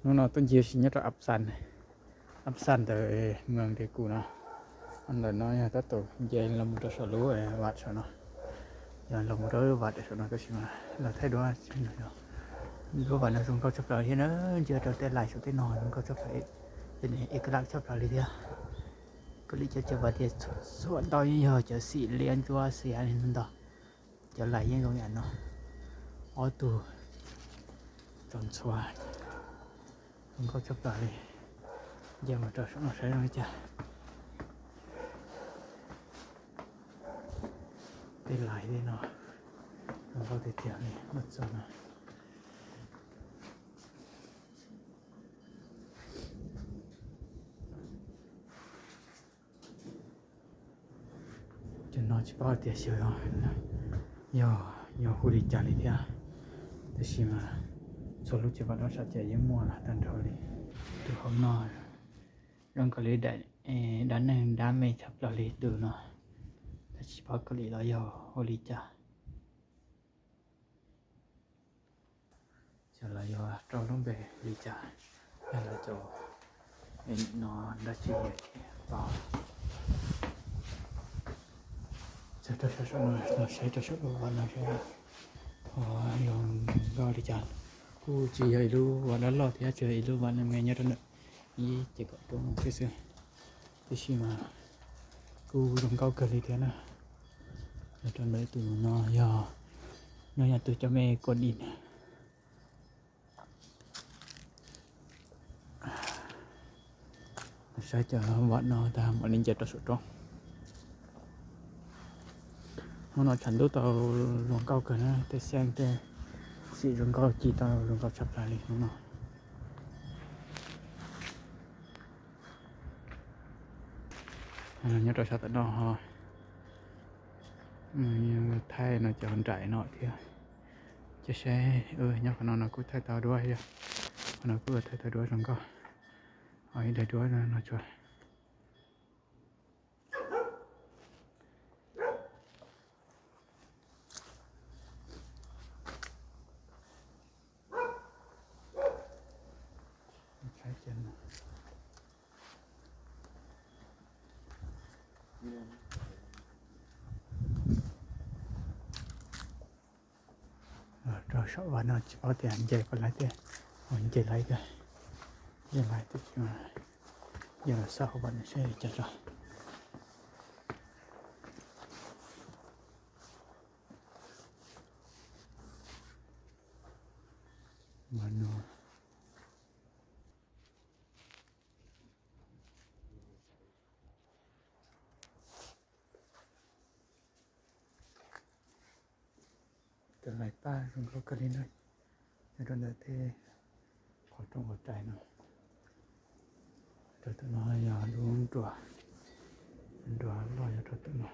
Hnub no tuaj ncig ua si nyob rau Ap Xas, Ap Xas ntawm Mees Des Kus no. Ntawm no yog tab tom nce los mus rau saum lub vaj saum no, yog los mus rau lub vaj saum no tab sis mas los thaij duab. Lub vaj no zoo nkauj tshaj plaws thiab na, ntsia rau tej lais saum tej no zoo nkauj tshaj plaws, ib ka laj tshaj plaws li thiab. Koj li cov cov vaj tias txhua ntau yeej yog cov xim liab ntsuab xiav li ntawd. Cov lais yeej zoo yam no, ob tug txaus ntxhua, zoo nkauj tshaj plaws li. Nce mus rau saum no saib zoo li cas. Tej lais li no zoo nkauj tiag tiag li, muaj txog no. Cov no tsis paub tias xyov yog yuav hu li cas li thiab, tab sis mas txhua lub tsev vaj dab tsam ces yeej muaj tag nrho li. Tus hauv no zoo nkaus li dab neeg dab me tshaj plaws li tus no, tab sis tsis paub koj li los yog hu li cas. Xyov lawv yuav rau lub npe li cas, yog lawv cov no dab tsi thiab tsis paub. Txog rau saum no los saib rau saum lub vaj no seb zoo nkauj li cas. Kuj tsis yog ib lub vaj dab loj thiab, tsuas yog ib lub vaj me nyob rau ntawm ib ces kaum roob xwb xwb, tiam sis mas kuj zoo nkauj kawg li thiab na. Nyob rau ntawm tus no yog, no yog tus cov me kua dis na. Saib cov vaj no tag mam li nce rau saum roob. Hnub no tshav ntuj tau zoo nkauj kawg na, tej xeeb tej xim zoo nkauj ci tau zoo nkauj tshaj plaws li hnub no. Nyob rau sab tom no ho thaij no cov nraim no thiab. Ces saib, nyob qhov no no kuj thaij tau duab thiab, qhov no kuj thaij tau duab zoo nkauj. Ho ib daim duab no tsuas Rau saum vaj no tsis paub tias nce puas laib tiag, nce laib tiag, nce laib tiag, yog los xauj hauv vaj no seb cas tso. Vaj no Cov lais paj zoo nkauj kawg li na, nyob rau ntawm tej qhov rooj qhov rais no. Rau tom no yog lub nruas, nruas loj nyob rau tom no.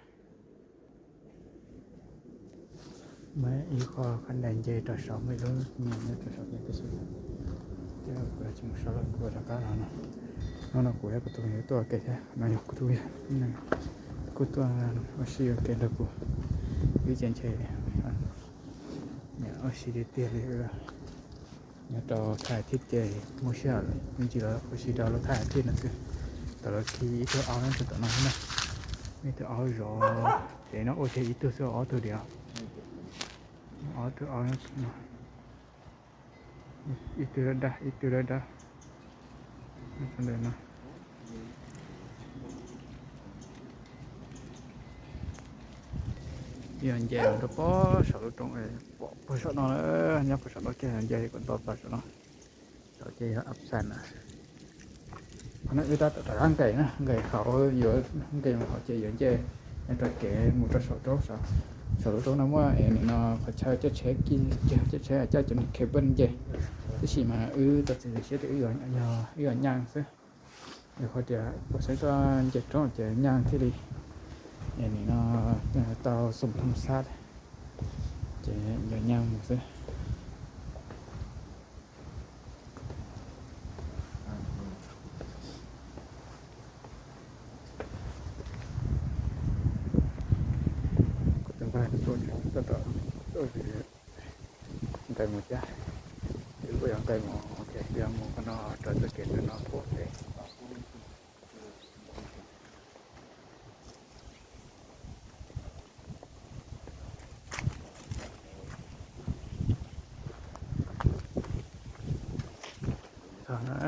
Muaj ib qho khav dais nce rau saum, muaj ib lub me nyob rau saum, tab sis kuv tsis mus saib los kuv rov qab los no. Hnub no kuv yog kuv tus me nyuam tuaj ua ke thiab, no yog kuv tus me nyuam, kuj tuaj ua si ua ke nrog kuv, ib ce ntshe ua si tiag tiag li. Nyob rau thaj thib ces muaj sij hawm me ntsis los ua si rau lub thaj thib no xwb. Tam lawv khi ib tug aub nyob rau tom no xwb na, ib tug aub zov, ces no ua kiag ib tug xwb ob tug diam, ob tug aub no, ib tug dawb dawb ib tug dawb dawb. Ntawm no yog nce rau pem saum lub roob, pem saum no, nyob pem saum no kiag nce kom nto plaws saum no. Saum ces yog Ap Xas na. Qhov no wb tab tom rov qab nqes na, nqes hauv, yuav nqes mus hauv ces yuav nce nyob rau kev mus rau saum roob. Saum lub roob no muaj nim no qhov chaw caij tsheb, caij tsheb caij cov cable nce, tab sis mas wb tau txiav siab tias wb yuav nyaaj xwb. Yog hais tias pom xeeb tuaj nce roob ces nyaaj thiaj li nim no tau xoo thoo xab, ces yuav nyaaj mus xwb. Kuv tus npawg tab tom nqes mus thiab, wb kuj yuav nqes mus, ok. Yog mus qhov no rau txoj kev ntawm no puag pem.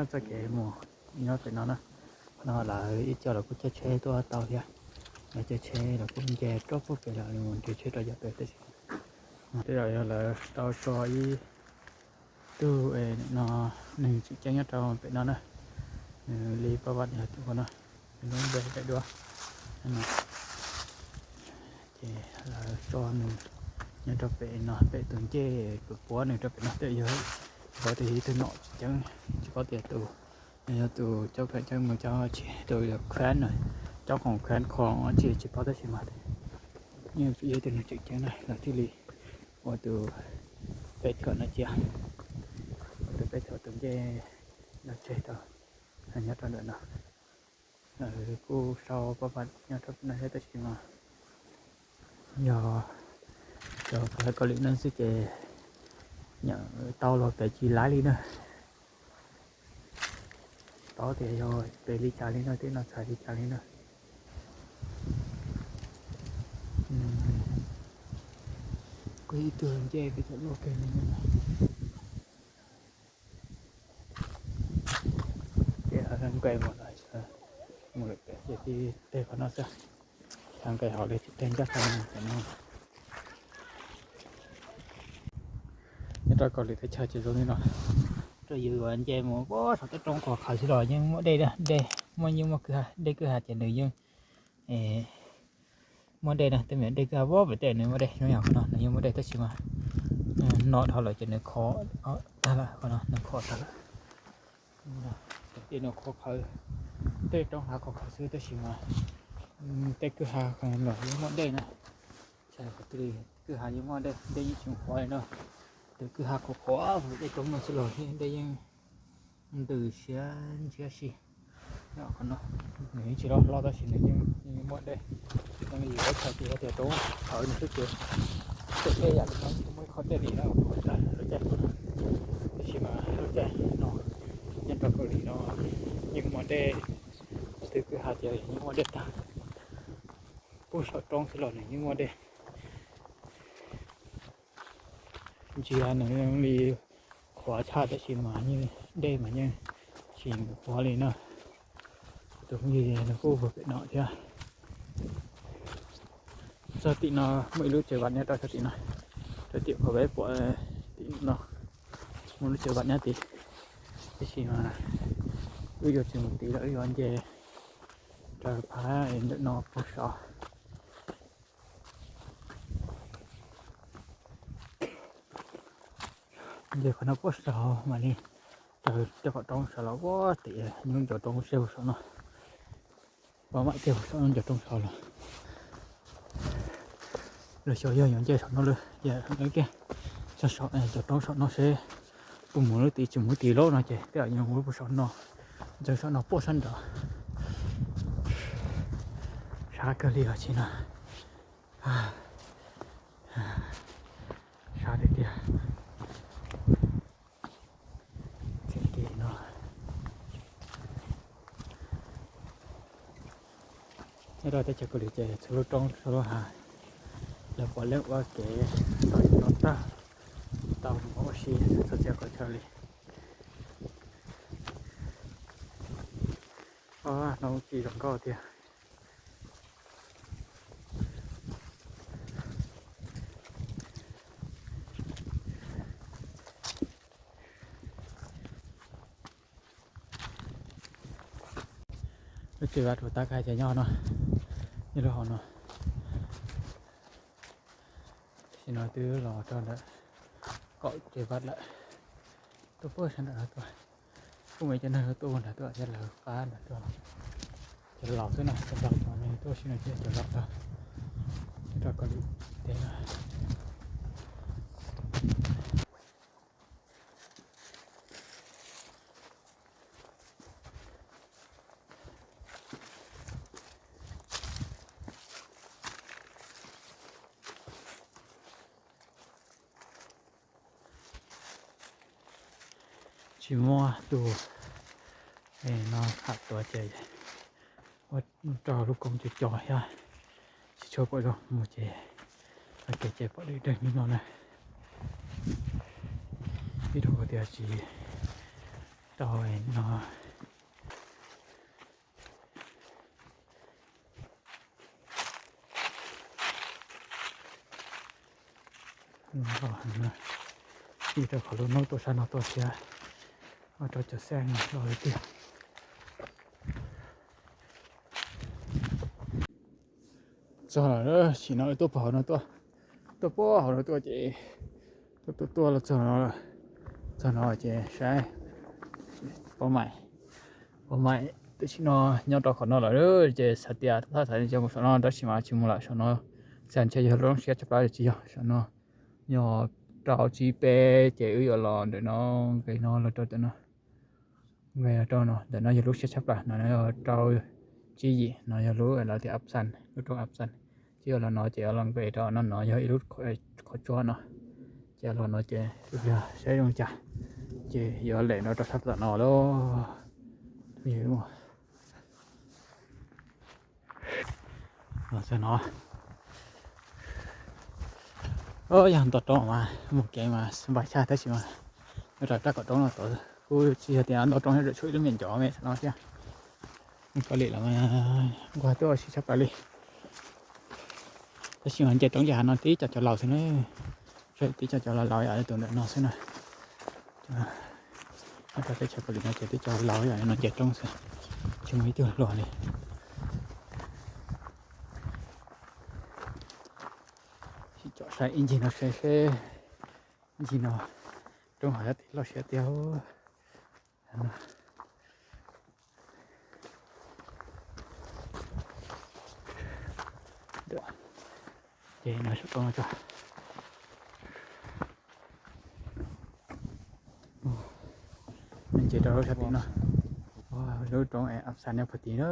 Txoj kev mus nyob pem no na, no lawv ib co lawv kuj caij tsheb tuaj tau thiab. Lawv caij tsheb los kuj nce rau puag pem lawm, mus nrhiav tsheb rau yav pem tab sis tej zaum yog lawv tau tso ib tug no, nws tseem ceeb nyob rau pem no na. Nws li paj vaj yog tus no, nws lub npe daim duab no. Ces lawv tso nws nyob rau pem no, pem tus ncej puas puab nws rau pem no tej yog tsis paub tias yog ib tug nom tseem ceeb, tsis paub tias tus, yog tus coj kheem coj mus coj tsis, tus yog khuab no, coj khoom khuab kho tsis, tsis paub tab sis mas yeej yog ib tug nom tseem ceeb na lawv thiaj li ua tus peb thuam no cia, ua tus peb thuam tus ncej no tseg tau nyob rau ntawm no. Lawv kuj sau paj vaj nyob rau pem no thiab tab sis mas yog cov kav Kaus Lim no xwb ces nyeem tau los pem tsis laib li na. Tsis paub tias yog pem li cas li no, tej no txhais li cas li na. Kuj ib tug ncej peb cov luaj kiag li no. Ces nqes mus lawm, mus lawm pem ces tib teg qhov no xwb. Tsis nqes hauv li, tsis teg ncaj qha no. Nyob rau Kaus Lim teb chaws ces zoo li no. Rau yus uas nce mus puag saum toj roob qhov qhawv xwb los yeej muaj dej, dej muaj, yeej muaj kwj ha, dej kwj ha ces nws yeej muaj dej na. Tej me dej kwj ha puag pem tej nws muaj dej, zoo yam qhov no nws yeej muaj dej tab sis mas no dhau lawm ces nws khov tag lawm, qhov no nws khov tag lawm. Tej no qhov qhawv, tej roob hav qhov qhawv xwb tab sis mas tej kwj ha los yeej muaj dej na. Kwj ha yeej muaj dej, dej yeej tsis qhuav li no. Tus kwj ha qhuav qhuav dej roob no xwb los dej yeej ntws siab ntshiab si. Qhov no nws yeej tsis loj hlob tab sis nws yeej muaj dej. Yus teb chaws ces yog tias roob qhawv nws xwb ces tej yam li no muaj ib qho dej li no lub caij, tab sis mas lub caij no nyob rau Kaus Lim no yeej muaj dej, twb kwj ha ces yeej muaj dej tag. Puag saum roob xwb los nws yeej muaj dej. Ntsia nws li qhuav tshaj tab sis mas yeej dej mas yeej tsis qhuav li na. Tus phooj ywg nws kuj puag pem no thiab. Txog tim no muaj ib lub tsev vaj nyob rau txog tim no, rau tim qhov peb pom tim no muaj lub tsev vaj nyob tid. Tab sis mas wb yuav tsis mus tid lawm, wb yuav nce raws phab ntawm no puag saud. Nce qhov no puag saud mam li raws tej qhov roob saud los puag tim nyuj ncov roob seb puag saum no. Pab mam tiag puag saum nyuj ncov roob saud los. Los xyov yog yuav nce saum no lawm, yam no kiag, saum ncov roob saum no seb puas mus lub tid, tsis mus lub tid lawm no ces tej zaum yuav mus puag saum no, ntxeev saum no puag sab nraud. Sab kawg li os tsis no. Sab tiag tiag. Tseem dim no. Nyob rau teb chaws Kaus Lim ces txhua lub roob txhua lub hav lawv puav leej ua kev tau yus tau tag, tau mus ua si txhua txhia qhov chaw li. Hnub ci zoo nkauj tiag. Lub tsev vaj rau tab kais ces nyob no, nyob lub hauv no. Tam sim no twb los rau ntawm kaum tsev vaj lawm. Tuaj puag sab nram no tuaj, kuj muaj cov neeg tuaj nram tuaj thiab, lawv qab nram tuaj. Cov laus xwb na, cov laus cov neeg tuaj sim no ces cov laus tag nyob rau Kaus Lim teb no. Tsis Tsis muaj tus no tham tuav ces ua rau lub koob co co thiab, tsis tshua pom zoo mus ces ua ke ces pom deb deb li no na. Ib rau tias tsis tau no. Ib rau qhov lub hnub tuaj sab no tuaj thiab, ua rau cov xeeb los li tiag. Txog lawm, sim no tuaj pog hauv no tuaj, tuaj pog hauv no tuaj ces tuaj tuaj tuaj los txog no, txog no ces saib, pom maim, pom maim tam sim no nyob rau qhov no lawm ces xav tias thaj xav tias mus saum no tab sis mas tsis mus lawm saum no, xav ntshe yog lub siab tshaj plaws tsis yog saum no. Yog rau tsib peb ces wb yuav los ntawm no, nqes no los rau ntawm no, nqes los rau no, ntawm no yog lub siab tshaj plaws no, rau tsib yim no yog lub lawv tias Ap Xas, lub roob Ap Xas. Ces yuav los no ces yuav los nqes rau no, no yog ib lub qhov tsua no. Ces los no ces saib zoo cas ces yuav lem no rau sab tom no lauj. Los no, yog nto roob mas mus kev mas npaj tshaj tab sis mas rau rab kaum roob no tod kuj tsis yog tias nto roob, tshuav ib lub me ncov me no thiab. Koj li los nquag tuaj ua si tshaj plaws li. Tab sis mas nce roob ces hav no tib co cov laus xwb na, tib co cov laus laus yam li tus ntawm no xwb na. Nyob rau teb chaws Kaus Lim no ces tib co laus yam li no nce roob xwb, tsis muaj ib tug hluas li. Sim tsom saib ib ncig no seb seb, ncig no roob hav yog tim loj siab tiag. Ces no saum roob no tso. Nce rau lub sab tim no, lub roob Ap Xas nyob puag tim na.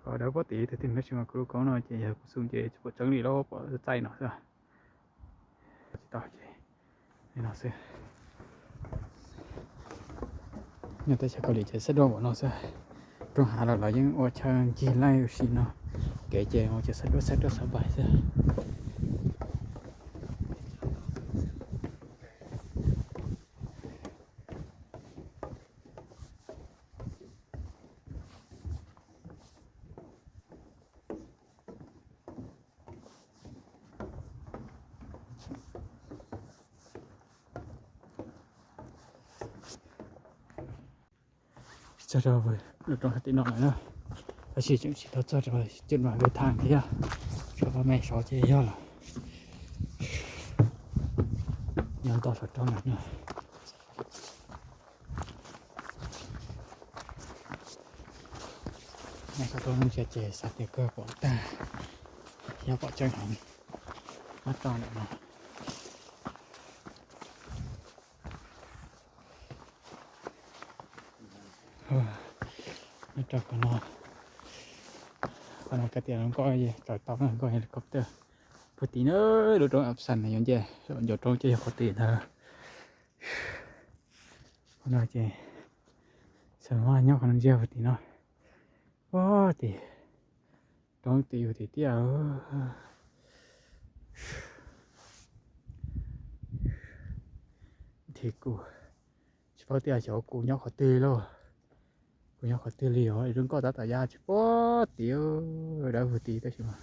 Qhov dawb puag tim tus tij tab sis mas kuv lub koob no ces yog kuv zoom ces tsis pom tseeb li lauj, pom txaij no xwb. Tsis tau ces no xwb. Nyob teb chaws Kaus Lim ces xab duab npaum no xwb. Roob hav los lawv yeej ua chaw ncig laij ua si no, kev ces mus ces xab duab xab duab xab pais xwb. Txog rau lub roob sab tim no lawm na, tab sis tseem tsis tau txog rau cwm mas ve thaj thiab, tshuav pab me saud ces yog lawm. Nyob toj saum roob lawm na. Nyob toj roob ntsia ces xav tias kawg pom tag, nyob pom tseeb heev. Nyob rau ntawm no, nyob rau qhov no, qhov no kav tias lub nkoj tsaws tau nkoj helicopter. Puag tim na, lub roob Ap Xas no yuav nce ncua roob ces yog qhov tim ntawd. Qhov no ces xav mas nyob qhov no ntsia puag tim no. Ua tim roob tim yus tim tiaj. Nthi kuv tsis paub tias xyov kuv nyob qhov twg lauj. Kuv nyob qhov twg li os, lub nkoj tab tom ya tsis paub tim, dawb huv tid tab sis mas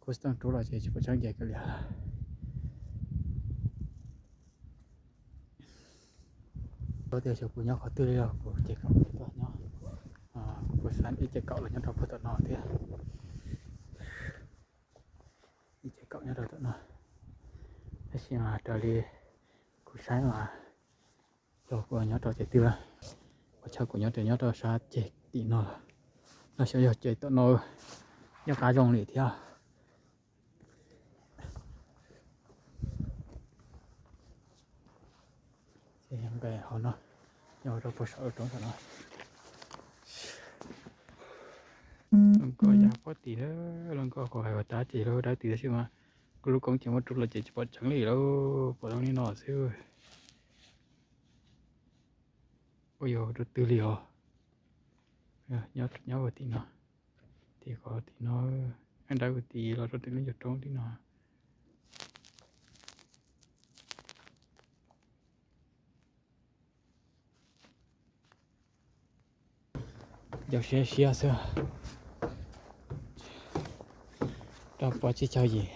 kuv xov tooj rub los ces tsis pom tseeb nce kiag li. Paub tias xyov kuv nyob qhov twg li os, kuv ces kaum tuaj nyob, kuv xav ib ce kaum los nyob rau puag tom no thiab. Ib ce kaum nyob rau tom no, tab sis mas raws li kuv saib mas xyov kuv nyob rau ceg twg, ua tshaj kuv nyob rau, nyob rau sab ceg tim no los xyov yog ceg tom no nyob qab zoo li thiab. Ces nqes hauv no, nyob rau puag saum roob saum no. Lub nkoj ya pob tim, lub nkoj kuv hais ua tab ces lub dawb tid tab sis mas kuv lub koob ces muab rub los ces tsis pom tseeb li lauj, pom zoo li no xwb. Ua yog rau twg li os? Nyob puag tim no, tim qhov tim no, dawb puag tim los rau tim lub ncov roob tim no. Ncau siab siab xwb. Rau pua tsib caug yim,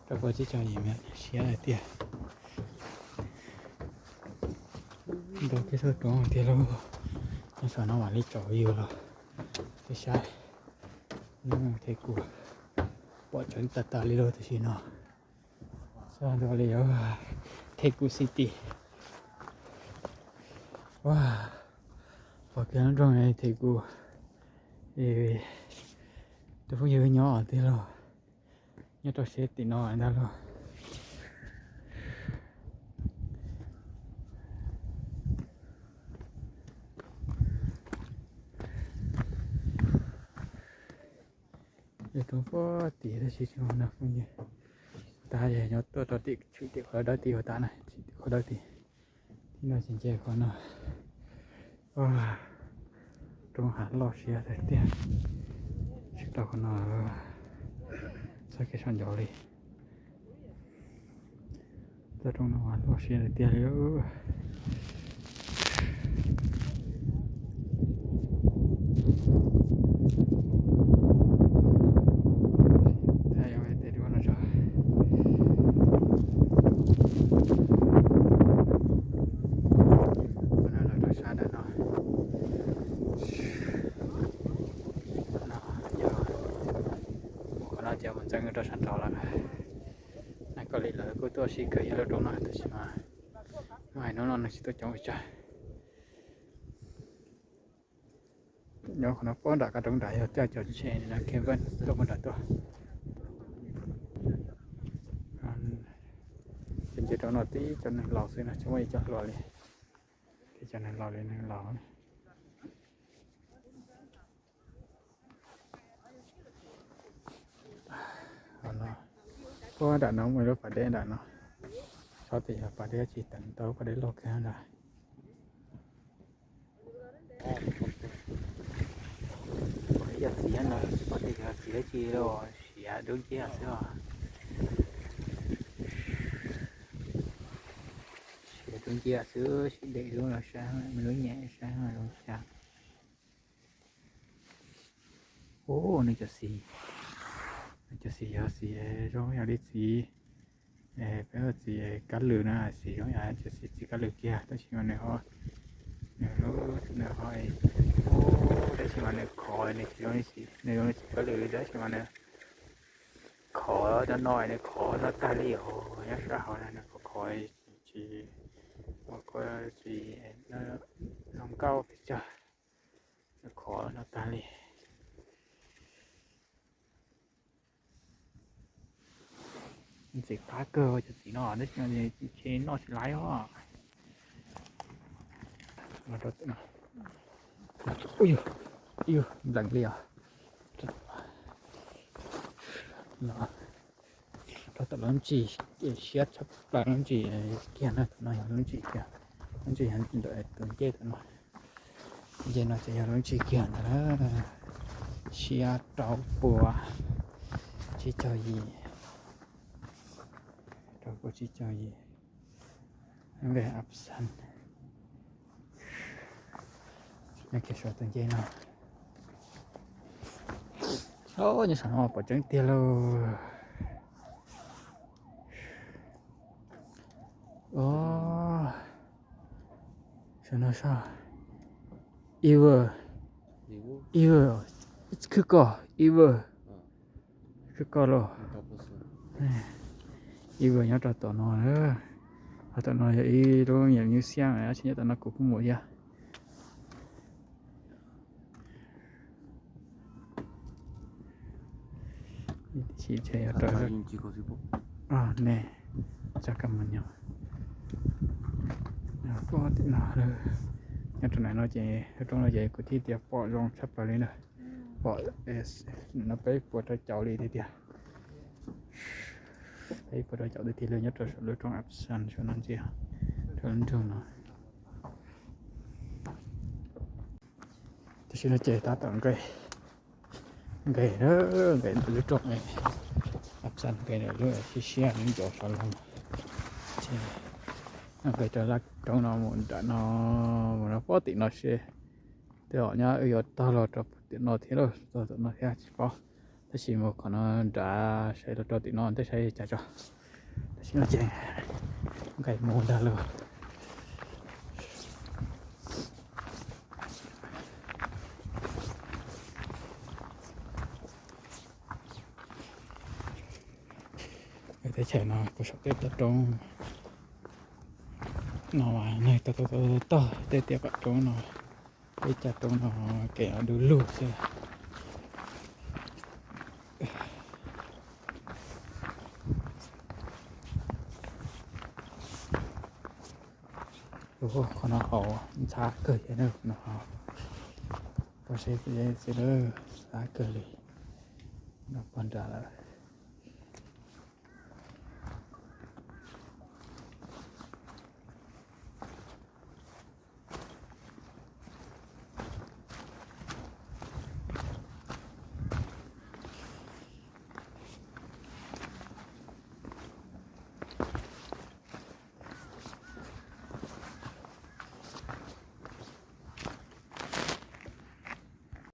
rau pua tsib caug yim, siab hais tias ntau peb txoj roob tiag lauj. Nyob saum no mam li tsaus yus los thiab saib. Nws thiab kuv pom tseeb tas tas li lauj tam sim no. Xav ntau li yog Theku City. Ua, pom kiag lub nroog Theku, tus phooj ywg nyob tiag lauj, nyob rau siab tim no ntag lauj. Lub roob puag tim tab sis tsis muaj neeg phooj ywg. Tag yog nyob tuaj rau tim tshwm tim qhov dawb tid, qhov tas na, tshwm tim qhov dawb tid. Tim no ces nce qhov no. Roob hav loj siab tiag tiag. Tshwm rau qhov no, txoj kev sab ncov li. Txoj roob no mas loj siab tiag tiag li. Thaij tes dua no tso. Ua no los rau sab nram no. Qhov no ces mus ntxeev rau sab nraud lawm. Nais Kaus Lim lawv kuj tuaj sib kawm ib lub roob no tab sis mas hnub no nws tsis tuaj coob pes tsawg. Nyob qhov no puag nram qab roob nrad yog cov tsev Kevin tuaj puag nrad tuaj. Ces nce rau no tib cov neeg laus xwb no, tsis muaj ib co hluas li. Tib cov neeg laus li neeg laus. Puag nram no muaj ib lub pas dej nram no. Xyov tias yog pas dej tsis teev tau, pas dej loj kawg nrad. Yog txiv no, xyov tias yog txiv dab tsi los siav dub nciab xwb os. Siav dub nciab xwb, siav dub los saib, lub nyem saib zoo xyav. Ub, nws cov xis, nws cov xis yog xis zoo yam li txiv, peb hu txiv kab lwm na, xis zoo yam cov xis txiv kab lwm kiag tab sis mas nws ho, nws lub, nws ho, ub, tab sis mas nws khov, nws tsis zoo li txiv, nws zoo li txiv kab lwm tab sis mas nws khov cov no, nws khov no tag li os, nyob sab hauv na nws khov khov tsis, tsis zoo nkauj pes tsawg, nws khov no tag li. Ntxim qab kawg cov txiv no, tab sis noj tsis laib os. Ub, npleem li os. Rau tom lub ntsis siab tshaj plaws, lub ntsis kiag na, tom no yog lub ntsis kiag, lub ntsis yog tus ncej tom no. Nce no ces yog lub ntsis kiag ntawd. Siab rau pua tsib caug yim, rau pua tsib caug yim. Ve Apsan, nyob kiag saum tus ncej no. Nyob saum no pom tseeb tiag lauj. Saum no saib, Ever, Ever, khwb koj, Ever, khwb koj lauj. Ever nyob rau tom no. Ho tom no yog ib lub museum, tab sis nyob tom no kuv kuj mus thiab. Sim tshe yog rau ne, tso koj mus nyob. Nyob rau ntawm no ces, roob no ces kuv thiaj tias pom zoo tshaj plaws li na. Pom no peb puas rau caum li tiag tiag. Peb puas rau caum tiag tiag li nyob rau saum lub roob Apsan saum no ntsia. Nroog no. Tam sim no ces tab tom nqes, nqes, nqes ntawm lub roob, ab txaj nqes ntawm lub siab siab nws ncov saum los. Ces nqes rau lub roob no mus nram no, mus rau pem tim no seb, tej zaum nyab wb yuav tog los rau tim no thiab, tog tim no thiab tsis paub. Tab sis mus qhov no nrad saib los rau tim no tej saib cas tso. Tam sim no ces nqes mus ntag lauj. Teb chaws no puag saum tej toj roob no mas neeg tog tog tog tej tiaj qab roob no, tej caj roob no kev du lug xwb. Qhov no haus ntxhab kawg thiab no, pom seb xwb ntxhab kawg li no pog nram lawm.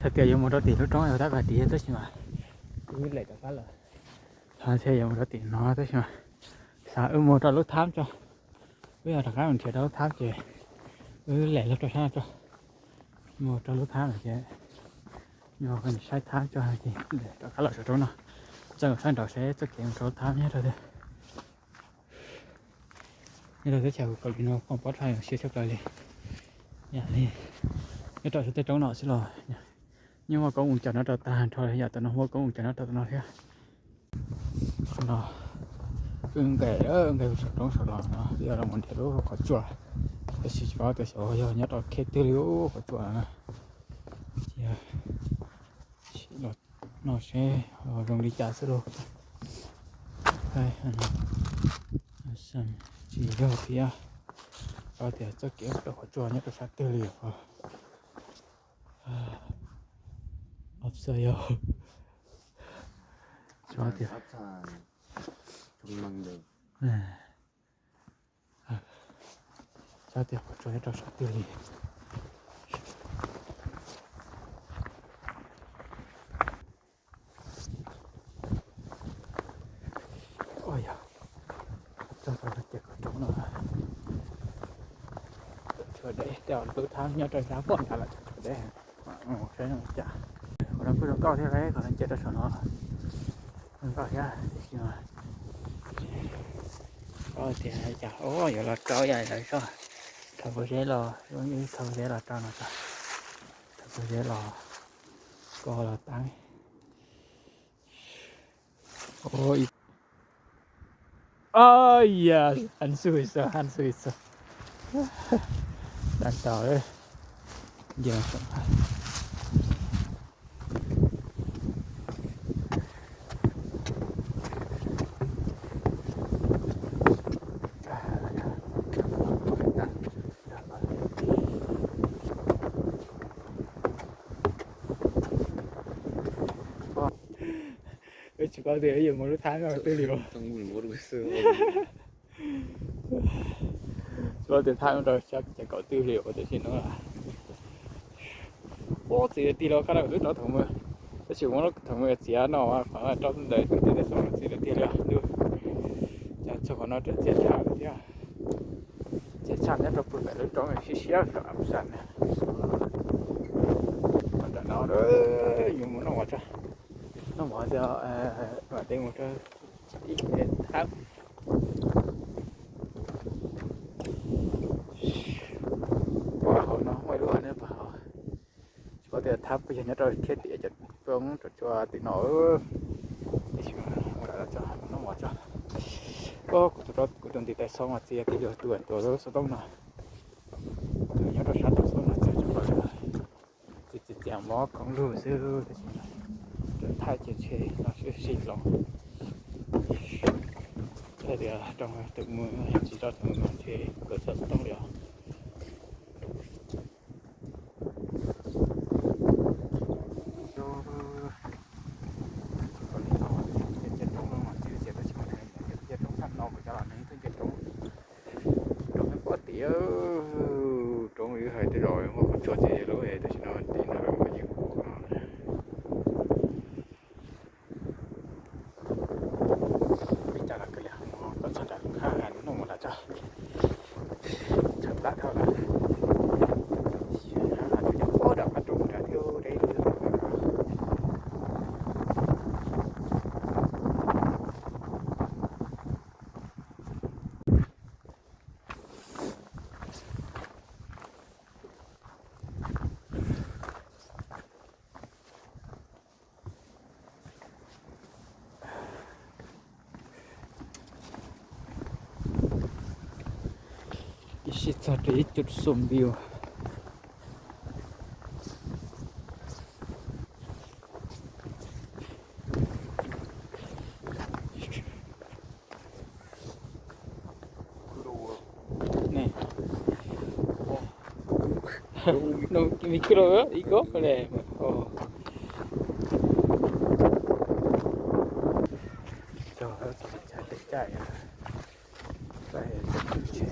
Txhais tias yuav mus rau tim lub roob yog tab qa tiv tab sis mas wb lem rov qab lawm. Xav tias yuav mus rau tim no tab sis mas xav wb mus rau lub thab tso. Wb yog rov qab mus nrhiav rau lub thab ces wb lem los rau sab no tso. Mus rau lub thab lawm ces yuav saib thab tso ces rov qab los saum roob no. Txoj saib nraud seb txoj kev mus rau lub thab nyob rau twg. Nyob rau teb chaws Kaus Lim no pom pob tsuas siab tshaj plaws li. Yam li nyob rau saum tej roob no xwb los yeej muaj koob mus cov no rau tag nrho li, yam tam no muaj koob mus cov no rau tam no thiab. Qhov no wb nqes, nqes saum roob saum los no yog los mus nrhiav lub qhov tsua, tab sis tsis paub tias xyov yog nyob rau khej twg li lub qhov tsua no na. Sim los no seb zoo li cas xwb lauj. Tsis yog thiab, tsis paub tias txoj kev rau qhov tsua nyob rau sab twg li os. Ob txog yog, tsis paub tias, tsis paub tias qhov tsua nyob rau sab twg li. Ua yog txog rau ces qhov roob no, tshuav deb, tej lub thab nyob rau sab poj nrad lawm tshuav deb. Saib zoo li cas. Qhov no kuj zoo nkauj thiab, qhov no ces rau saum no zoo nkauj thiab tiam sis mas, o tias cas o yuav los rau yam lawv soj, thov kuv zeb los, thov kuv zeb los rau no tso, thov kuv zeb los, koj los teeb. Oj, ya, han xwb xwb, han xwb xwb. Tau tau, nce. Wb tsis paub tias yuav mus lub thab no twg li os. Tsis paub tias thab no rau sab cov kaum twg li os, tiam sis no ua txiv tig los qab lawm wb rov thaum mus, tab sis muab lub thaum mus txiav no qhov rau ntawm tus tij teb xoob txiv lawm tiag li os. Cas txog qhov no rau txiav tshaj thiab. Txiav tshaj nyob rau pem lub roob siab siab rau Am Sam na. Nram no yuav mus noj mov tso, noj mov tso, mam li mus rau ib thab. Pom hauv no muaj ib lub ne pom hauv. Tsis paub tias thab puas yog nyob rau thiab tias cov roob rau tsua tim no. Tiam sis mus lawm tso, noj mov tso. Kuv tus ntiv tais xoob mas txiav tig los tuam tuam lub xov tooj no. Tus nyob rau sab tod xwb mas txiav tsis pom li. Txiav txiav txiav mob khoom lug xwb tab sis thaij ces ntshe no sib sib los. Hais tias rau tus mus tsis tau tau no ces kawm xov tooj li os. Roob no mas tsis tias tab sis mas nws yog roob thaj no kuv cov los nws ib tug nce roob, roob pem tim, roob wb hais tej zaum muaj qhov tsua ces lub tab sis no tim no yeej ua no. Peb caug los kawg li, mus kom txog nram lub hab hnub mus los tso, tshav plab dhau lawm. Tus nyob puag nram qab roob nrad thiab deb. Ib sij txog rau ib cum xum npiu. Nws me kilo ib kob le. Txog txog chaw tej caij, caij txog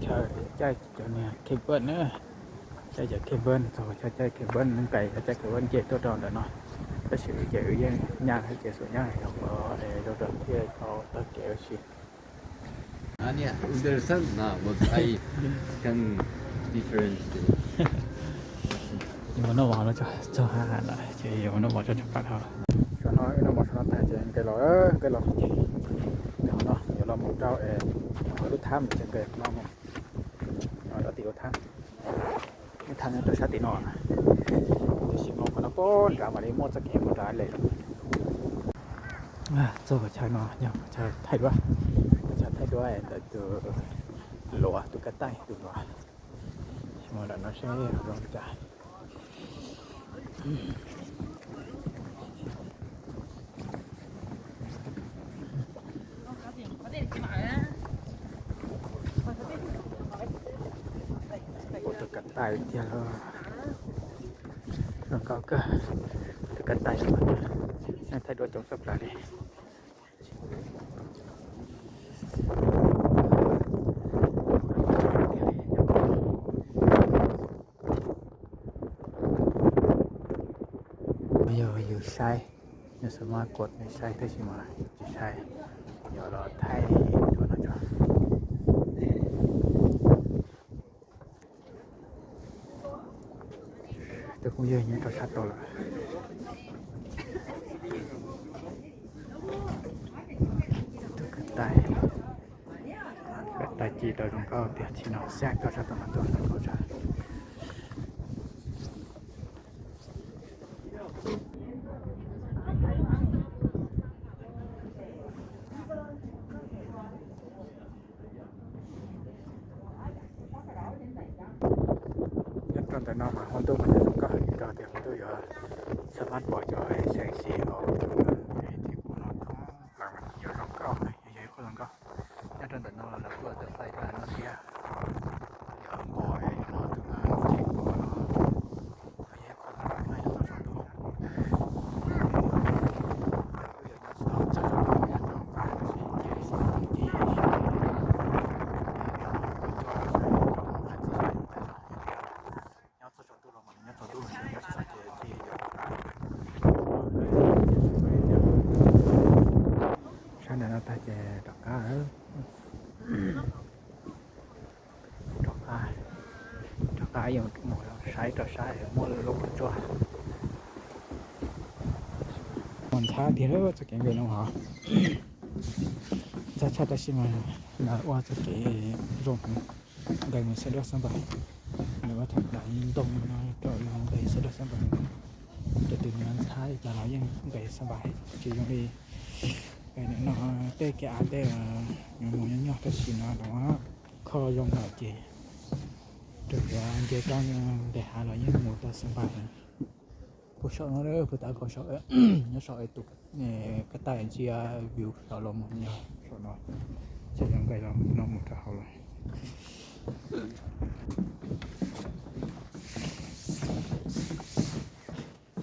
chaw caij cov niag cable na, caij cov cable txog chaw caij cable nqes, caij cable nce tuaj rau ntawm no. Tab sis ces wb yeej nyaj thiab ces xuas nyab yog ua zoo rau thiaj tau taug kev ua si. Ania, understand na, but I can difference. Yuav noj mov no txog ha ha lawm ces yuav noj mov tso tshav plab dhau. Saum no wb noj mov saum no tag ces nqes los, nqes los ces nqes qhov no yuav los mus rau es lub thab ces nqes qhov no mus rau tim lub thab. Lub thab nyob rau sab tim no. Tab sis mas qhov no puag nrad mam li muaj txoj kev puag nrad lawm. Txog qhov chaw no yog qhov chaw thaij duab, qhov chaw thaij duab ntawm tus luav, tus kab taij tus luav. Mus nram no seb zoo li cas. Ua tus kab taij tiag lauj, zoo nkauj kawg. Tus kab taij no thaij duab coob tshaj plaws li. Yog yus saib, yus xav mas kuas nws saib tab sis mas tsis saib, yuav los thaij duab no tso. Tus phooj ywg nyob rau sab tod lawm. Tus kab taij, kab taij ci rau zoo nkauj tiag, tsis no xab rau sab tod no tuaj zoo nkauj tshaj. Nyob rau ntawm no mas hmo ntuj mas nyob zoo nkauj heev, rau tias hmo ntuj yuav txhawb mab pom cov xeev xis los cov thib pus no thoob plaws mas yuav zoo nkauj, yog ib qho zoo nkauj. Nyob rau ntawm no lawv kuj tawm flight rau no thiab, yuav pom no tus no thib pus no. Sab ntawm no tag ces rov qab, rov qab, rov qab yuav mus saib rau sab muaj lub qhov tsua. Mus ntxhab tiag txoj kev nqes no hos. Ntxhab tshaj tab sis mas lawv ua txoj kev zoo heev, nqes mus xab duab xab npais. Lawv ua thaum ntawd ntoo no rau nqes xab duab xab npais. Cov twg ntxhab li cas los yeej nqes xab npais tsis zoo li no. Tej kev av tej mus nyob nyob tab sis no no kho zoo lawm ces rau yuav nce rau nqes hav los yeej mus tau xab npais. Puag saum no puag ta kaum saum, nyob saum es tus Koj tab ntsia view saum los mus nyob saum no, ces yog nqes los no mus rau hauv lawm.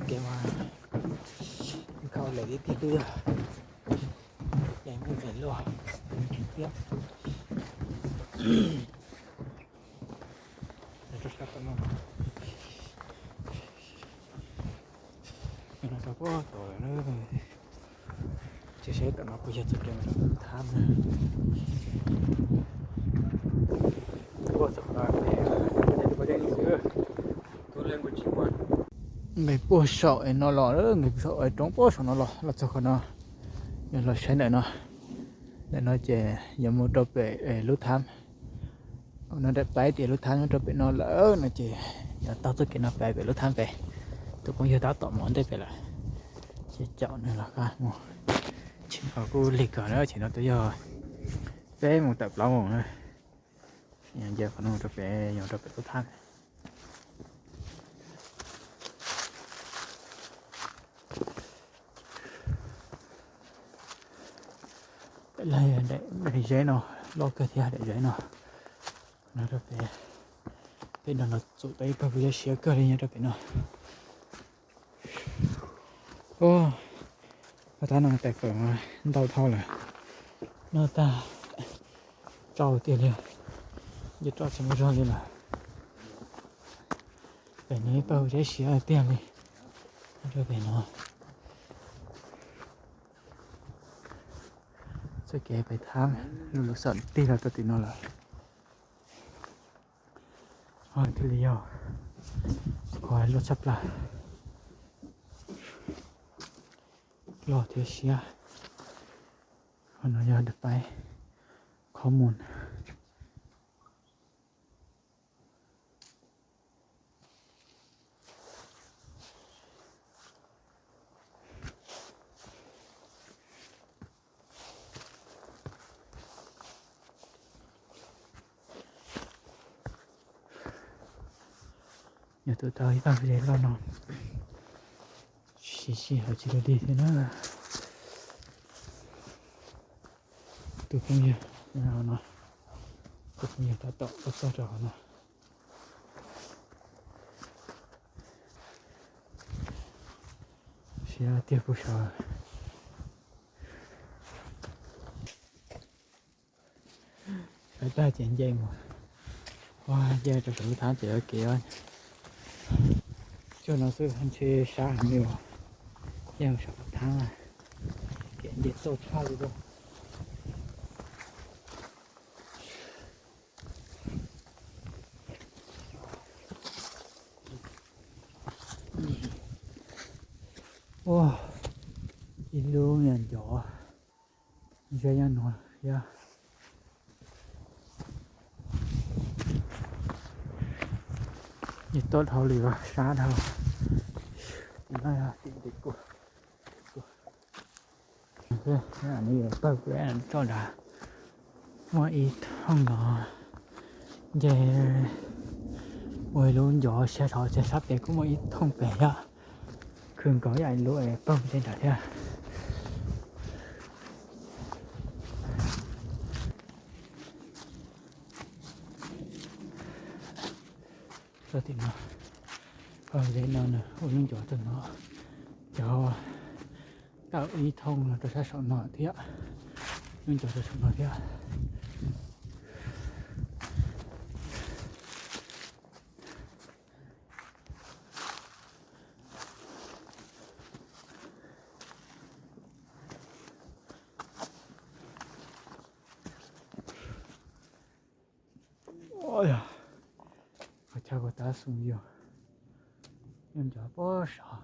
Kev mas khau lawm tiag tiag, yeej muaj nqis luaj thiab. Rau sab tom no, no rau puag tod lawm. Tsis saib tom no puas yog txoj kev mus rau thab na. Nqis puag saum no los, nqis saum roob puag saum no los, los txog qhov no, yog los saib ntawm no. Ntawm no ces yuav mus rau pem lub thab. No daim paib tias lub thab nyob rau pem no lawm no ces yuav taug txoj kev no pem, pem lub thab pem. Tus phooj ywg tab tom mus ntej pem lawm, ces caum nws los qab mus. Tsis qhov kuj lig kawg na, tsis no twb yog peb mus tawm plaub moos na. Nce qhov no rau pem, yuav rau pem lub thab. Pem daim zeb no loj kawg thiab, daim zeb no. No rau pem, pem no los txus tau ib pawg kuv yog siab kawg li nyob rau pem no. Pab tab no tais fawm mas ntau dhau lawm, noj tag tsau tiag li, nce roj tsis muaj zog li lawm. Pem no ib pawg kuv yog siab tiag li, rau pem no. Txoj kev pem thab lub lub xom tig los rau tim no lawm. Thiaj li yog qhov loj tshaj plaws, loj thiab siab. Qhov no yog daim paib qhov mus. Yog tus tau ib pab zeb loj no, siv sij hawm tsis lug dig thiab na. Tus phooj ywg no, tus phooj ywg tab tom tuaj txog rau hauv no. Siab tiag kuv sawv. Sawv tag ces nce mus, nce rau saum lub thab ces ua kev. Tsuag no xwb ntshe sab heev li os. Nce mus saum lub thab, kev nce txaus tshaj li os. Ua, ib lub me nyuam ncov ze nyob no thiab. Nce tau dhau li os, sab dhau. Tim no yog tim ntiv kuj. Pawg kuv tso nrad, muaj ib thooj no, nce ua ib lub ncov siab saud, ces sab pem kuj muaj ib thooj pem thiab. Khwv nkaus ib lub pawg ntshe nrad thiab. Txog tim no, pawg zeb no nws ua lub ncov rau no, cov tau ib thooj no rau sab saum no thiab, lub ncov rau saum no thiab. Qhov chaw kuv tab xus yog nyob ncov pob saud.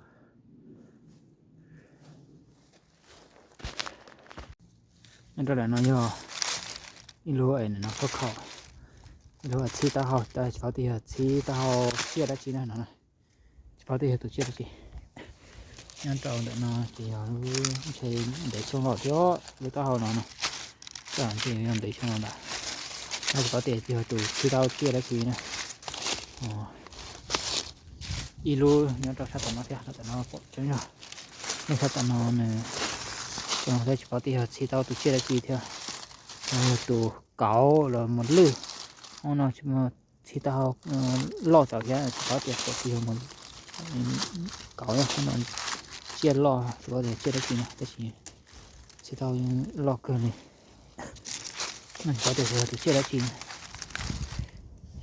Nyob rau ntawm no yog ib lub no khauj khaum, ib lub txhib taub hau, tsis paub tias yog txhib taub hau tsiaj dab tsi na no, tsis paub tias yog tus tsiaj dab tsi. Nyob rau ntawm no ces yog lub ntshe ntev xyoo los thiab, lub taub hau no no, ntshe yog ntev xyoo los ntawd, tsis paub tias yog tus txhib taub hau tsiaj dab tsi na. Ib lub nyob rau sab tom no thiab, tom no pom tseeb zog, lub sab tom no nws Tsis paub tias yog txhij tau tus tsiaj dab tsi thiab, yog tus kauv los mus lwj, no txhij tau loj txaus thiab tsis paub tias yog mus kauv no tsiaj loj tsis paub tias tsiaj dab tsi no tab sis txhij tau loj kawg li. No tsis paub tias yog tus tsiaj dab tsi,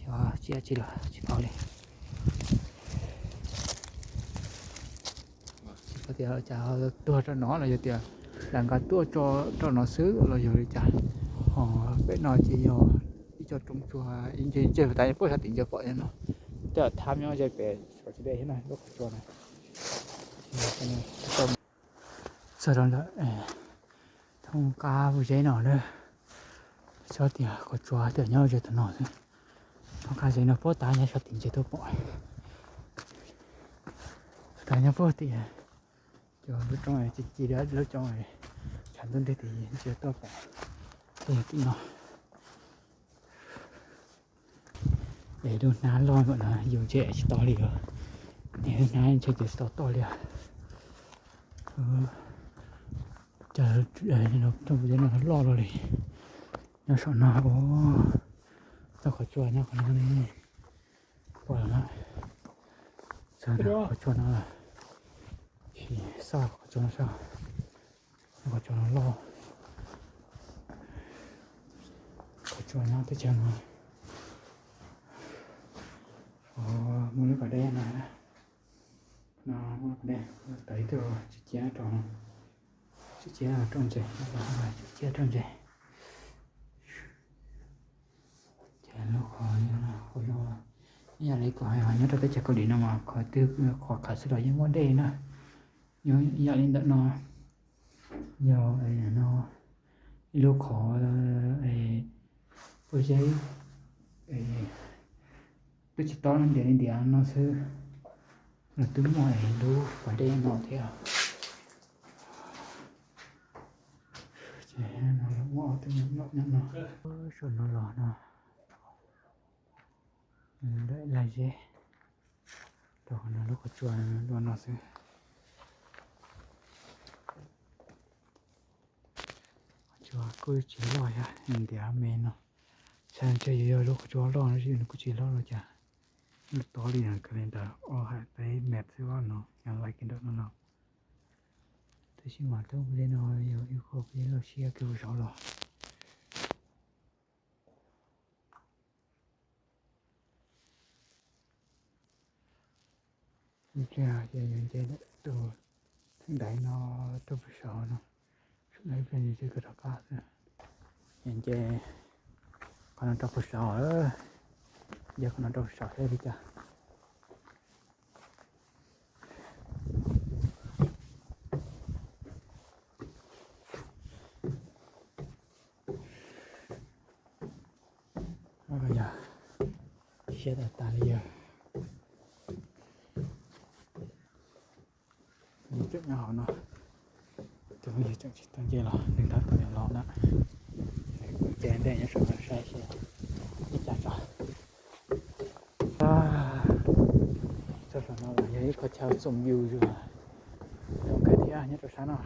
yog tsiaj dab tsi los tsis paub li. Tsis paub tias cas tuag rau no los yog tias lam nqa tuaj tso rau no xwb los yog li cas. Ho pem no ces yog ib co roob tsuag ib ntse ntse tas puag sab tim ntse pom no. Tej thab nyob ze pem tsis deb thiab na lub qhov tsua no. Txog rau ntawm thoob qab zeb no na, tsis paub tias qhov tsua tias nyob ze tus no xwb. Thoob qab zeb no puag ta nyob sab tim ntse tuaj pom, tas nyob puag tim cov lub roob ci ci lub coob tshav ntuj ntiag tim ntsia tuaj pom. Tej tim no es lub hnab loj npaum no yus ntshe tsis tau li os. Lub hnab ntshe ces tsis tau toj li os. Cas lub roob puag ta no loj luaj li. Nyob saum no ua tau qhov tsua nyob qhov no ne. Pom lawm na. Txog qhov tsua no lawm. Sim xauj qhov tsua no saib. Qhov tsua no loj. Qhov tsua nyob teb chaws no. Muaj lub pas dej no. No muaj pas dej, tau ib tug tsis ciab rau, tsis ciab rau ntses, tsis ciab rau ntses. Ces lub qhov, ib yam li kuv hais nyob rau teb chaws Kaus Lim no mas qhov twg qhov qhawv xwb los yeej muaj dej na. Yog ib yam li ntawm no, yog no ib lub qhov puas zeb, twb tsis tob ntiav li ntiav no xwb los twb muaj lub pas dej no thiab. Ces no muaj ob tug nyob no, saum no los no, laj zeb, rau qhov no lub qhov tsua luaj no xwb. Qhov tsua kuj tsis loj thiab, ntiav me no. Xav ntshe yuav yog lub qhov tsua loj no, nws kuj tsis loj li cas. Lub tob li no kawg li ntawd, ob hais peb mev xwb no, nyob laij kiag nram no no. Tab sis mas lub li no yog ib qho peb loj siab kawg saud los. Ib pliag ces yuav nce tus theej ntaiv no rau puag saud no, saum no ib pliag nce kawg rov qab xwb. Yuav nce qhov no rau puag saud, nce qhov no rau puag saud thiab li cas. Yog siab tas tas li yog. Tseem nyob hauv no, tus phooj ywg tseem tsis tau nce los nws tab tom yuav los na. Kuv nce ntej nyob saum no saib seb li cas tso. Txog saum no los yog ib qho chaw txoom view zoo kawg thiab nyob rau sab no.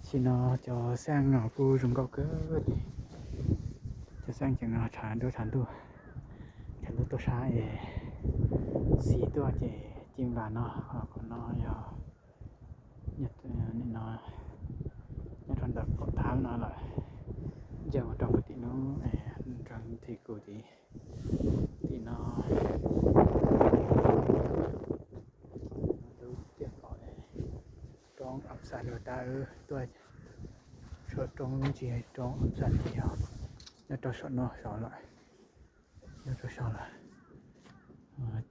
Sim no cov xeej no kuj zoo nkauj kawg li. Cov xeej ces tshav ntuj tshav ntuj, tshav ntuj tuaj sab es xis tuaj ces ci nplas no, qhov no yog nim no nyob rau ntawm kaum thab no lawm, ntsia mus rau puag tim no, nrog nthi kuv tim, tim no lub tiaj kom roob Am Xas Luas Tab tuaj, roob lub ntsis roob Am Xas Luas yog nyob rau saum no saud lawm, nyob rau saud lawm.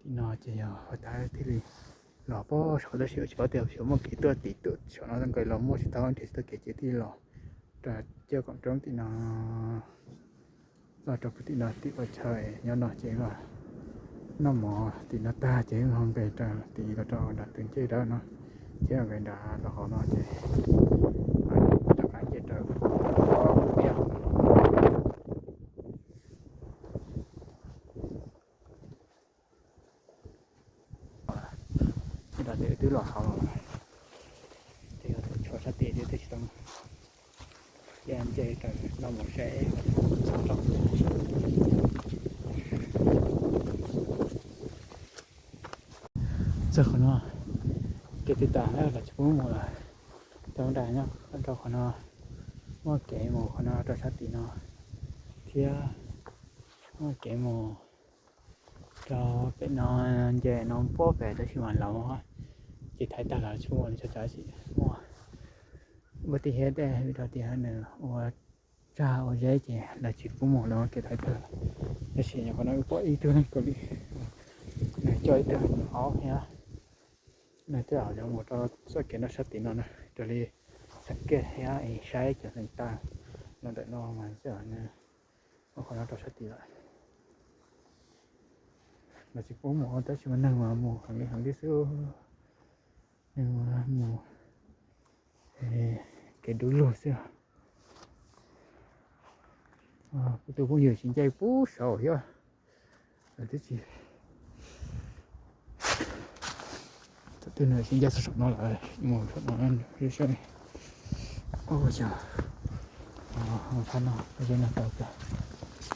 Tim no ces yog Huas Tab thiaj li los puag saud tab sis tsis paub tias xyov muaj kev tuaj tim saum no nkaus los muaj tsis tau nrhiav tsis tau kev ces thiaj li los rau ciaj koom roob tim no. Los rau puag tim no tim ua chaw nyob no ces noj mov tim no tag ces ho nqes rau tim los rau nram tus ncej dawb no, ces nqes nram los hauv no ces rov qab nce rau tiaj. Nram tus twb los hauv, ces yog tshuav sab tid thiab twb tsis tau Ces raws no mus saib txog rau txog qhov no, kev twb tas lawm, los tsis pub mus lawm. Cov nram nyob rau qhov no, muaj kev mus qhov no rau sab tim no thiab, muaj kev mus rau pem no, nce no puag pem tab sis mas lawv ces thaiv tag lawm, tsis pub mus li. Txhua txhua zaus muaj ua tib hiab dej vim rau tias nws ua tsag ua zeb ces lawv tsis pub mus, lawv muab kev thaiv tag lawm. Tab sis nyuam qhuav no wb pom ib tug neeg Kaus Lim, nws coj ib tug nyuam aub thiab, nws twb mus rau txoj kev nram sab tim no na, raws li xeem kiag thiab es saib cov xeem tag los ntawm no mas twb mus qhov no rau sab tid lawm. Lawv tsis pub mus tab sis mas neeg mas mus heev li heev li xwb, neeg mas mus kev dub lug xwb. Kuv tus phooj ywg tsis ncaim pub saud thiab, lawv twb tsis, thaum twg nws tsis ncaim txog saum no lawm mus saum no zoo zoo. Ua cas phab no zoo no tau kawg,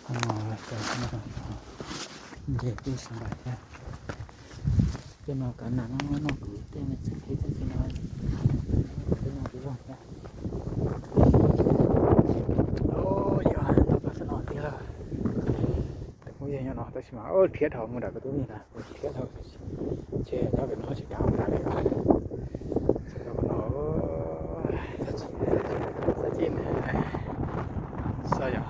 phab no tau no nce tib si lawm thiab. Tej no kav nam no noj kuv tej no txhij qhib txhij no, tej no kuv zog thiab. Yog tau pab xab no tiag. Tus phooj ywg nyob no tab sis mas rhiab dhau mus nram kuv tus phooj ywg na, kuv rhiab dhau. Ces nyob pem no tsis kam mus nram li os. Txog rau qhov no, xav tsis, xav yog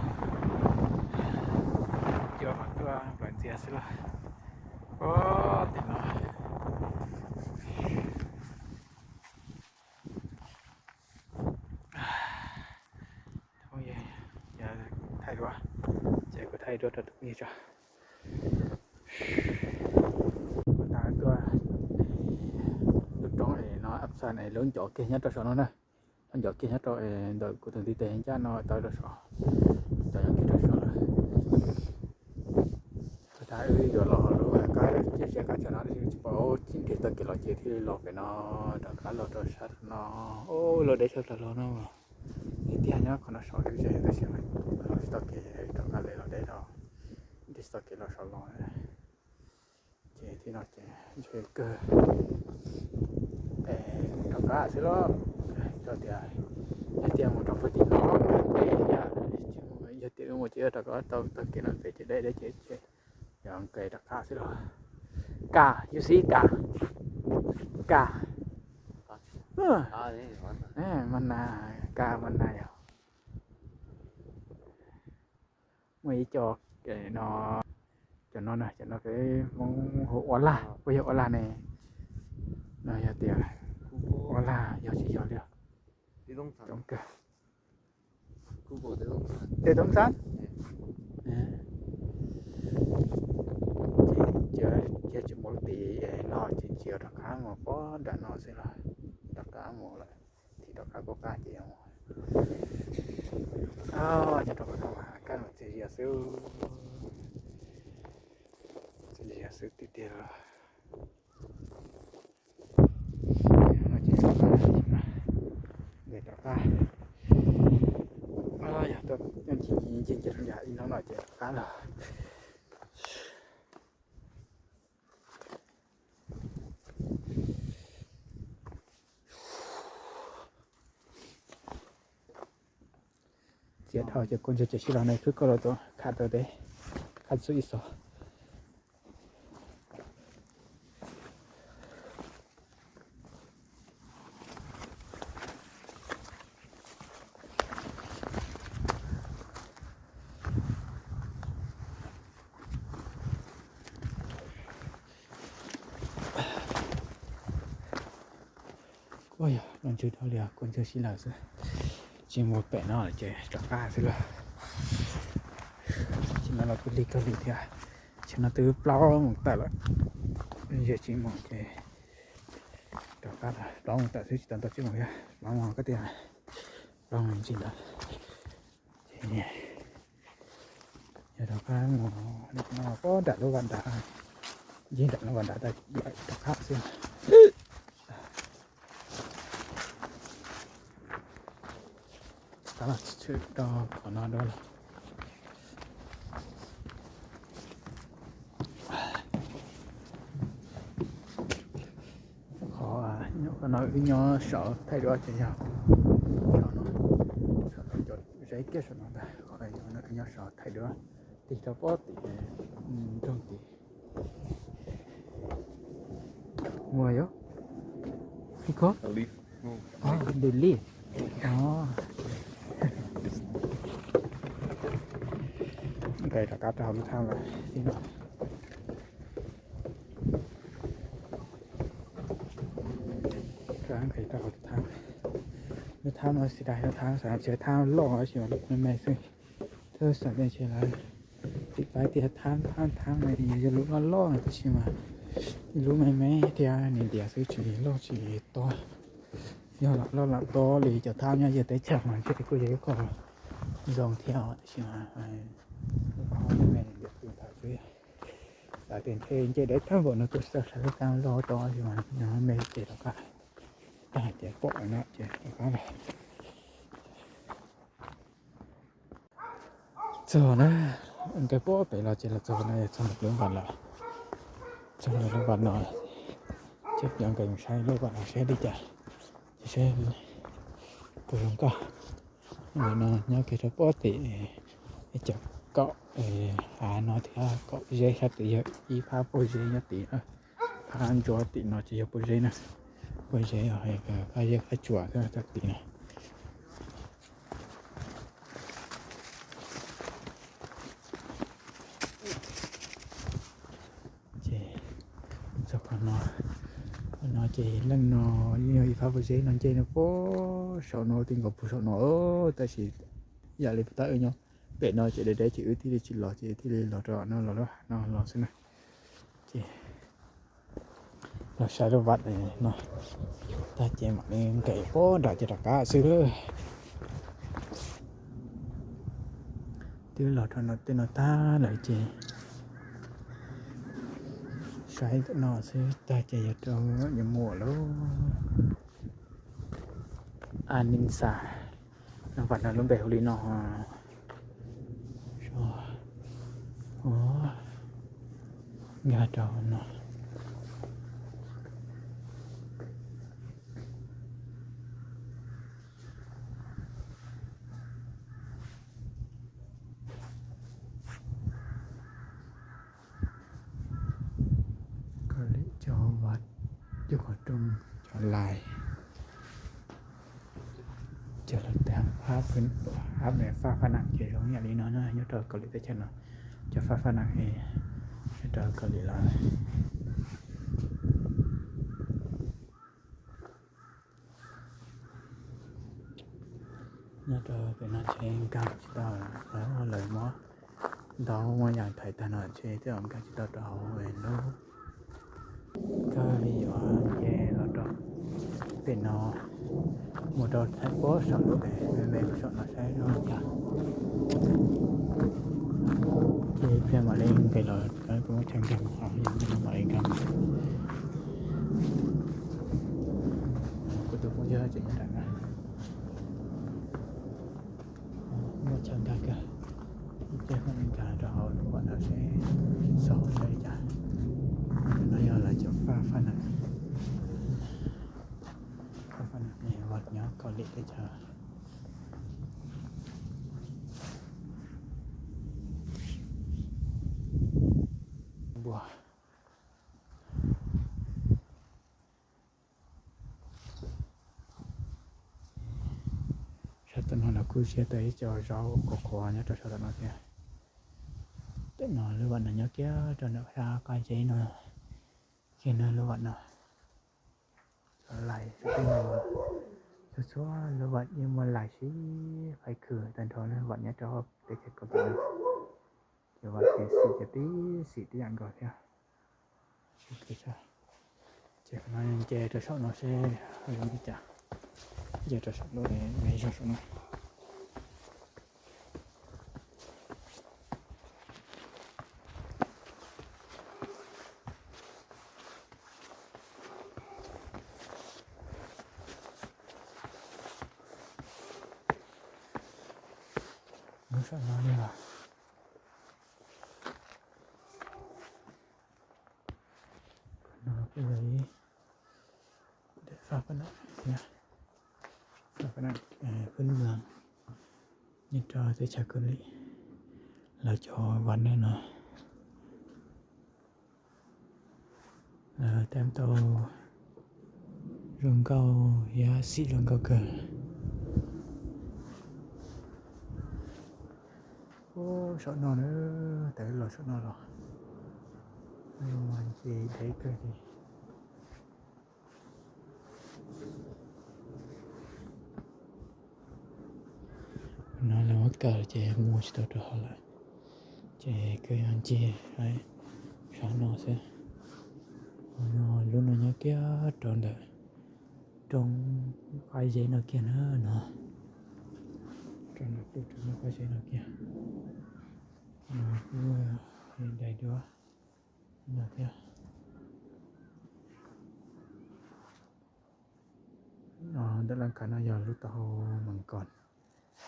cua mas tuaj nplaws ntxiag xwb lauj. Tim no thaij duab, ces kuv thaij duab rau tus phooj ywg tso. Kuv tau tuaj lub roob es no, lub ncov kiag nyob rau saum no na. Lub ncov kiag nyob rau ntawm kuv tus ntiv tes ncaj no tau rau saum, cov nyob kiag rau saum lawm. Kuv tas wb yuav los lub kab, tsis yog kab tsam no tsis pom, tsis nrhiav tau kev los ces thiaj li los pem no, rov qab los rau sab no. Ua, los deb tshaj plaws los no. Tiag tiag nyob qhov no saum deb ze tab sis los tsis tau kev rov qab li, los deb no, nrhiav tsis tau kev los saum los. Ces thib no ces ntshe kawg rov qab xwb los. Yog tias, yog tias mus rau pem tim no, yog tias wb mus ces rov qab tau tau kev no pem ces deb deb ces yog nqes rov qab xwb los. Ka, you see, ka, ka, ma na, ka ma na yog muaj ib co no, cov no na, cov no peb Hmoob hu ua laj, puas yog ua laj ne? No yog tias ua laj yog tsis yog li. Coob kawg. Tej toob xab. Ces tsis mus lub tid no ces tsis rov qab mus puag nram no xwb los, rov qab mus lawm. Thim rov qab kuj qab ces nyob rau qhov no mas kab mus txias zias xwb, txias zias xwb tiag tiag. Ces rov qab, yog tuaj nce nce rau nram ib hnub no ces rov qab los. Txiav dhau ces kuv ntshe tseem sib los no khwb koj los tuaj khab tau tes, khab txug ib xos. Kuj yog los ntsws dhau li os, kuv ntsws sib lawm xwb. Tsis mus pem no lawm ces rov qab xwb lauj. Tsis no los kuj lig kawg li thiab. Tsis no twb plaub mus tawm lawm. Yog tsis mus ces rov qab, plaub mus tawm xwb tsis tau ntau tsis mus thiab, plaub mus koj tias plaub mus ntsis ntawd. Ces yog rov qab mus no puag nram lub vaj nrad, ncig nram lub vaj nrad tau rov qab xwb. Tab los Tshwm rau qhov no dua los. Qhov no wb nyob saum thaij duab ces yog saum no, saum no cov zeb kiag saum no ntag. Qhov no wb nyob saum thaij duab, tig rau pob tim nroog tid. Muaj yom? Ib khob? Dulib. Nqes rov qab rau hauv lub thab lawm. Nqes rau hauv lub thab. Lub thab no tsis tas lub thab, xav tias thab loj tab sis mas lub me me xwb. Thawj xav tias lawv tim paib tias thab thab thab no yog lub loj loj tab sis mas lub me me thiab nws ntiav xwb tsis loj tsis to. Yog lam loj lam to li cov thab nyob yog teb chaws mas ntshe kuj yog ib qho zoo thiab tab sis mas lub qhov me me ntiav xwb. Xav tias ntshe nce deb tag npaum no kuj tsis tau lub thab loj to li mas no me ces rov qab, tag ces pom no ces rov qab los. Txog na, nqes pob pem los ces los txog no yog txog ntawm lub vaj lawm. Txog ntawm lub vaj no, ces peb nqes mus saib lub vaj no saib li cas, ces saib puas zoo nkauj. Ntawm no nyob kiag rau pob tim cov kaum hav no thiab kaum zeb sab tid yog ib phab pob zeb nyob tid na. Phab ntsuab tim no ces yog pob zeb na. Pob zeb, phab zeb phab tsua thiab tag tid na. Ces txog qhov no, qhov no ces leej no yog ib phab pob zeb no nce no puag saum no ti nkaus puag saum no, tab sis yam li puag ta wb nyob pem no ces deb deb ces wb thiaj li tsis los ces thiaj li los rau no los lub hav no los xwb na. Ces los saib lub vaj no tag ces mam li nqes pob nram ces rov qab xwb. Twb los rau no tej no tag lawm ces saib ntawm no xwb tag ces yuav rau yuav mus lawm. Aninsa, no vaj no lub npe hu li no. Nkag rau no. Kaus lim cov vaj, cov qhov rooj, cov lais, cov laj teb, hab faj faj nam ces zoo yam li no na nyob rau Kaus Lim teb chaws no. Cov faj faj nam nyob rau Kaus Lim lawm. Nyob rau pem no ntshe nkag tsis tau, lawv muab ntau muab yam thaiv tag no ntshe twb nkag tsis tau rau hauv lub. Kawg li yuav nce los rau pem no, mus rau thaij pob saum lub me me saum no saib zoo li cas. Ces pliag mam li nqes los kuv muab chaw nkag mus hauv, yog li no mam li nkag mus. Kuv tus phooj ywg tseem nyob nram na. Muaj chaw nkag kawg, ib pliag mam li nkag rau hauv lub vaj no seb xauj saib li cas. No yog lawv cov faj faj nam, faj faj nam vaj nyob Kaus Lim teb chaws. Npua. Sab tom no los kuj siab tau ib co zaub qhuav qhuav nyob rau sab tom no thiab. Tom no lub vaj no nyob kiag rau ntawm sab qab zeb no, kiag no lub vaj no. Cov lais sab no, txhua txhua lub vaj yeej muaj lais sib faib khw tag nrho lub vaj nyob rau teb chaws Kaus Lim no. Cov vaj ces xim ces tib xim tib yam nkaus thiab. Ces qhov no nce rau saum no seb zoo li cas. Nce rau saum lub me zog saum no. Saum no li os. Qhov no kuj yog ib daim faj paj nam thiab, faj paj nam phwb mloog nyob rau teb chaws Kaus Lim, lawv cov vas neej no. Lawv tab tom zoo nkauj thiab xim zoo nkauj kawg. Ub, saum no na, tawm los saum no los, nce deb kawg li. No lawv muab kaw ces mus tsis tau rau hauv lawm, ces kawg yog ncig sab no xwb. Lub no nyob kiag rau ntawm roob Qab Zeb no kiag na no, rau ntawm roob Qab Zeb no kiag. Kuj dai duab no thiab. Ntawm laj kab no yog lub taub hau Mees Koos,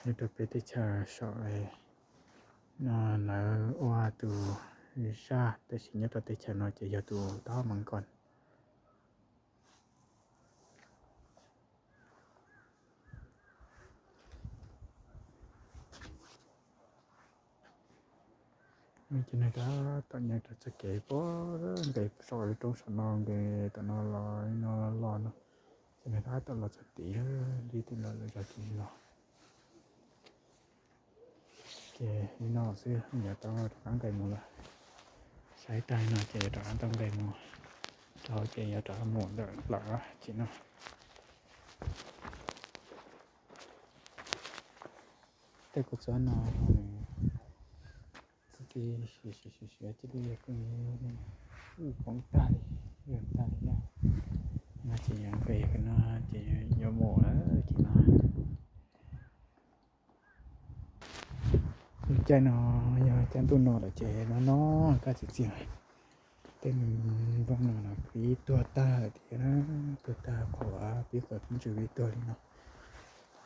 nyob rau peb teb chaws saum no lawv ua tus zaj, tab sis nyob rau teb chaws no ces yog tus taub hau Mees Koos. Ces nws tab tom nyeem rau txoj kev puag nqes saum lub roob saum no, nqes tom no los no los no, ces nws tab tom los txog tid, li twb los lawm zog ces los. Ces li no xwb, yuav tau rov qab nqes mus lawm. Saib tag li no ces yuav rov qab tau nqes mus rau hauv ces yuav rov qab mus ntawm lawm ces no. Tej kua txob no nws txi txi siav siav siav cia li yog poob tag li, yog tag li na. No ces yuav nqes no ces yuav mus lawm ces no. Lub caij no yog caij ntuj no lawm ces no no kaj txiv txiag. Tej me nplooj no los pib tuag tag lawm thiab na, tuag tag qhuav pib qhuav pib ntsws pib tuag li no.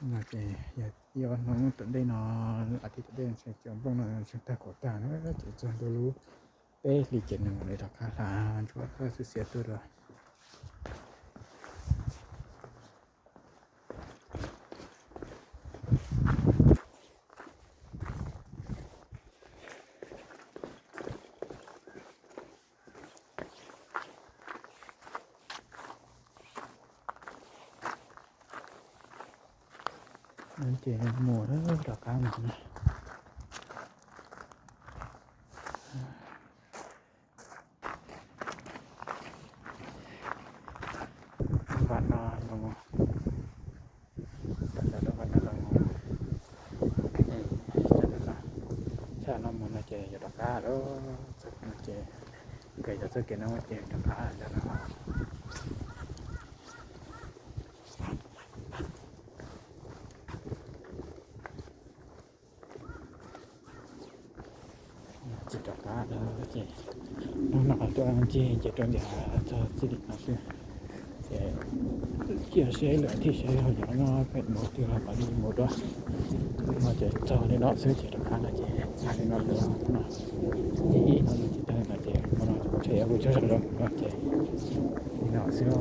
No ces yog ib ob hnub tom ntej no, a tib tom ntej no ces cov nplooj no tseem tag qhuav tag na, ces txog ntua lub peb hlis ces nws mam li rov qab hla ntsuab xiav xiav tuaj dua. Ces mus rov qab mus na. Vam no los, tam sim no los, tshaj no mus no ces yuav rov qab lawm, txog no ces nkawd cov txoj kev no ces rov qab lawm no. Ces rov qab ces hnub no tuaj ncig ces rau ntiav txog txij li no xwb. Ces cia seb lawm thiaj seb ho yuav nyob pem mus twg los mam li mus dua. No ces txog li no xwb ces rov qab no ces tag li no lawm no. Ib no ces tag li no ces mus no ntshe yuav mus tsaug zog lawm no ces li no xwb os.